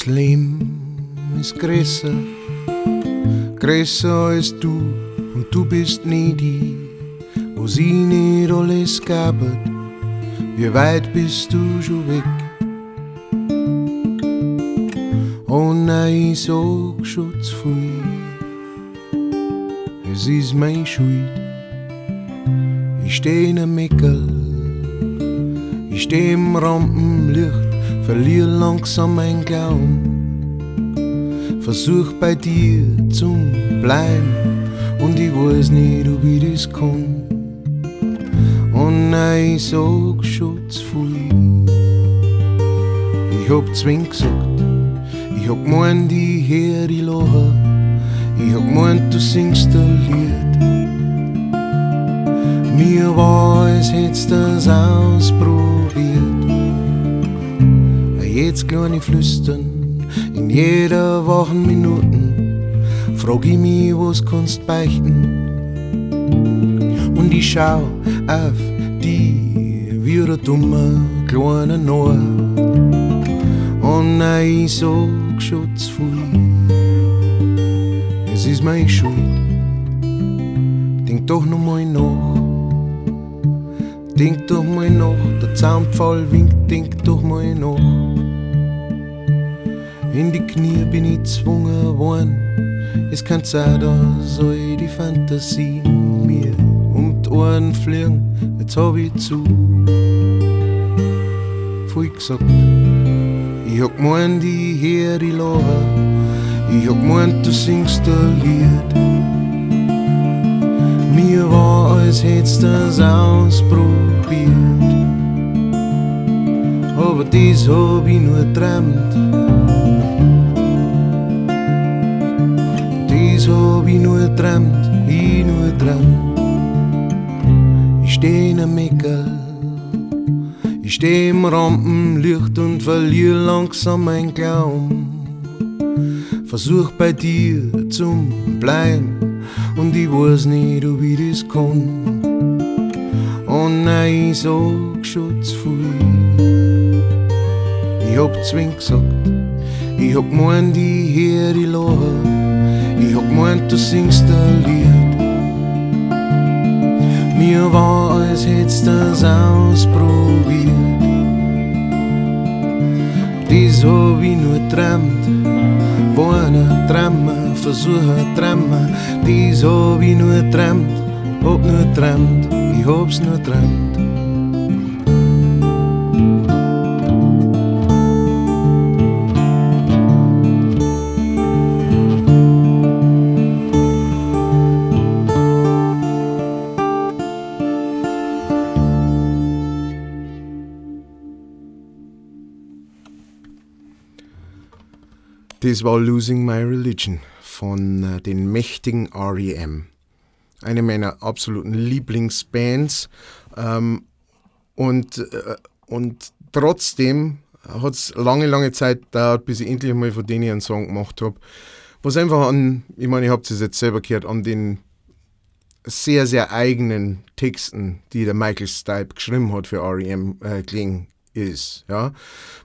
Das Leben ist größer, größer als du und du bist nie die, wo sie nicht alles gabet. Wie weit bist du schon weg? Oh nein, ich sag schon zu viel. Es ist meine Schuld. Ich steh in einem Meckerl, ich steh im Rampenlicht, verlier langsam mein Glauben. Versuch bei dir zum bleiben und ich weiß nicht, ob ich das kann. Oh nein, ich sag schon zu viel. Ich hab zwing gesagt, ich hab gemeint, ich hör dich lachen. Ich hab gemeint, du singst ein Lied. Mir war, als hättest du's ausprobiert. Jetzt kleine Flüstern in jeder wachen Minuten frag ich mich, was kannst beichten? Und ich schau auf die wie ein dummer kleiner Narr. Oh nein, ich sag schon zu viel. Es ist meine Schuld. Denk doch noch mal nach. Denk doch mal nach, der Zaunpfahl winkt, denk doch mal nach. In die Knie bin ich gezwungen worden. Es kann sein, dass all die Fantasien mir um die Ohren fliegen. Jetzt hab ich zu viel gesagt. Ich hab gemeint, ich hör dich lachen. Ich hab gemeint, du singst ein Lied. Mir war, als hättest du's ausprobiert. Aber das hab ich nur geträumt. Das hab ich nur geträumt, ich nur geträumt. Ich steh in einem Meckerl, ich steh im Rampenlicht und verlier langsam mein Glauben. Versuch bei dir zum bleiben und ich weiß nicht, ob ich das kann. Oh nein, ich sag schon zu viel. Ich hab zwing gesagt, ich hab gemeint, ich hör dich lachen. Ich hab gemeint, du singst ein Lied. Mir war, als hättest du's ausprobiert. Das hab ich nur geträumt. Warner, träumen, versuchen, träumen. Das hab ich nur geträumt, hab nur geträumt, ich hab's nur geträumt. Das war Losing My Religion von den mächtigen R.E.M. Eine meiner absoluten Lieblingsbands. Und trotzdem hat's lange, lange Zeit gedauert, bis ich endlich mal von denen einen Song gemacht hab. Was einfach an, ich meine, ihr habt es jetzt selber gehört, an den sehr, sehr eigenen Texten, die der Michael Stipe geschrieben hat für R.E.M., gelegen ist. Ja?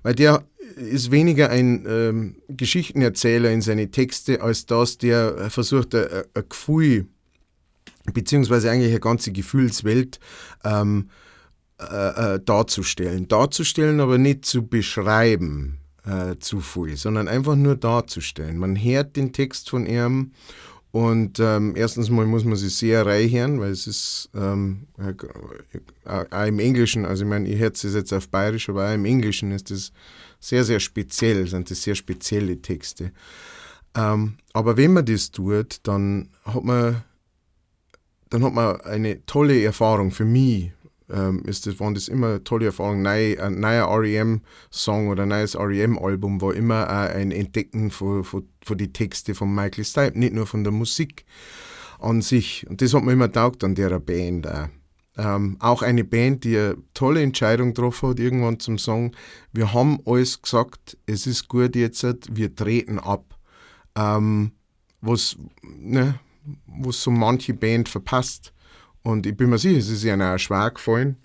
Weil der ist weniger ein Geschichtenerzähler in seine Texte, als dass der versucht, ein Gefühl, beziehungsweise eigentlich eine ganze Gefühlswelt darzustellen. Darzustellen, aber nicht zu beschreiben zu viel, sondern einfach nur darzustellen. Man hört den Text von ihm und erstens mal muss man sich sehr reinhören, weil es ist auch im Englischen, also ich meine, ich höre es jetzt auf Bayerisch, aber auch im Englischen ist das sehr, sehr speziell, sind das sehr spezielle Texte. Aber wenn man das tut, dann hat man eine tolle Erfahrung. Für mich waren das immer tolle Erfahrungen. Ein neuer R.E.M.-Song oder ein neues R.E.M.-Album war immer auch ein Entdecken von die Texte von Michael Stipe, nicht nur von der Musik an sich. Und das hat mir immer taugt an der Band auch. Auch eine Band, die eine tolle Entscheidung getroffen hat, irgendwann zum Sagen, wir haben alles gesagt, es ist gut jetzt, wir treten ab. Was so manche Band verpasst. Und ich bin mir sicher, es ist ihnen auch schwer gefallen,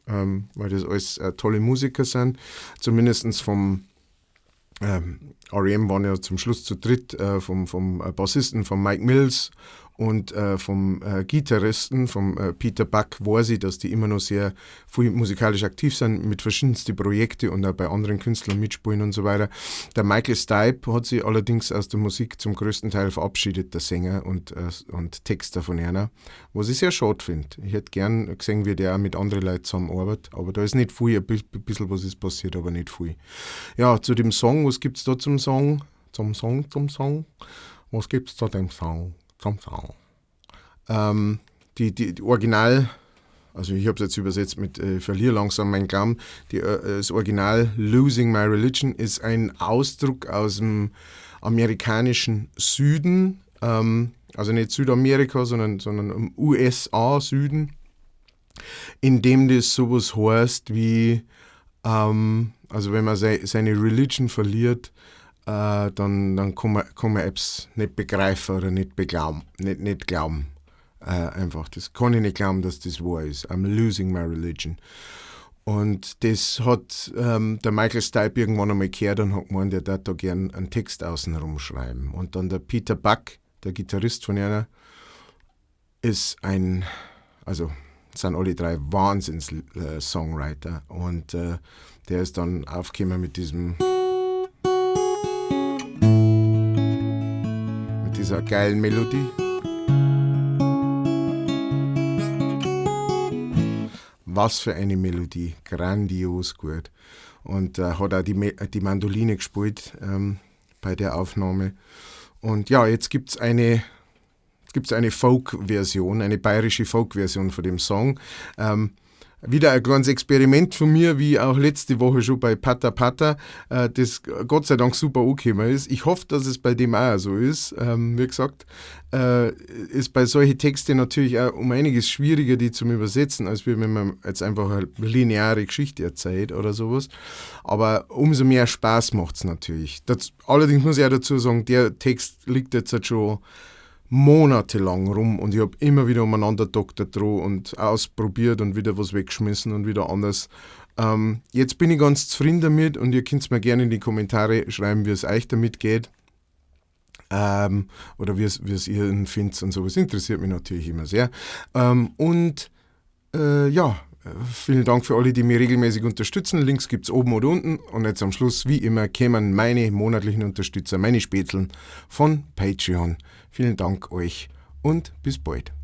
weil das alles tolle Musiker sind, zumindest vom R.E.M. Waren ja zum Schluss zu dritt, vom Bassisten, von Mike Mills und vom Gitarristen, vom Peter Buck, weiß ich, dass die immer noch sehr viel musikalisch aktiv sind, mit verschiedensten Projekten und auch bei anderen Künstlern mitspielen und so weiter. Der Michael Stipe hat sich allerdings aus der Musik zum größten Teil verabschiedet, der Sänger und Texter von einer, was ich sehr schade finde. Ich hätte gern gesehen, wie der auch mit anderen Leuten zusammenarbeitet, aber da ist nicht viel, ein bisschen was ist passiert, aber nicht viel. Ja, zu dem Song, was gibt's da zum Song? Zum Song, zum Song? Was gibt's zu dem Song? Zum Song? Die Original, also ich hab's jetzt übersetzt mit Verlier langsam mein Glauben, das Original Losing My Religion ist ein Ausdruck aus dem amerikanischen Süden, also nicht Südamerika, sondern im USA-Süden, in dem das sowas heißt wie, also wenn man seine Religion verliert, dann kann man etwas nicht begreifen oder nicht beglauben, nicht glauben. Einfach, das kann ich nicht glauben, dass das wahr ist. I'm losing my religion. Und das hat der Michael Stipe irgendwann einmal gehört und hat gemeint, er darf da gern einen Text außenrum schreiben. Und dann der Peter Buck, der Gitarrist von einer, ist ein, also sind alle drei Wahnsinns-Songwriter. Und der ist dann aufgekommen mit dieser geilen Melodie. Was für eine Melodie, grandios gut. Und hat auch die Mandoline gespielt bei der Aufnahme. Und ja, jetzt gibt's eine Folk-Version, eine bayerische Folk-Version von dem Song. Wieder ein kleines Experiment von mir, wie auch letzte Woche schon bei Pata Pata, das Gott sei Dank super angekommen ist. Ich hoffe, dass es bei dem auch so ist. Wie gesagt, ist bei solchen Texten natürlich auch um einiges schwieriger, die zum Übersetzen, als wenn man jetzt einfach eine lineare Geschichte erzählt oder sowas. Aber umso mehr Spaß macht's natürlich. Allerdings muss ich auch dazu sagen, der Text liegt jetzt halt schon monatelang rum und ich hab immer wieder umeinander doktert dran und ausprobiert und wieder was weggeschmissen und wieder anders. Jetzt bin ich ganz zufrieden damit und ihr könnt's mir gerne in die Kommentare schreiben, wie es euch damit geht. Oder wie es ihr findet und sowas. Interessiert mich natürlich immer sehr. Vielen Dank für alle, die mich regelmäßig unterstützen. Links gibt's oben oder unten. Und jetzt am Schluss, wie immer, kämen meine monatlichen Unterstützer, meine Spätzeln von Patreon. Vielen Dank euch und bis bald.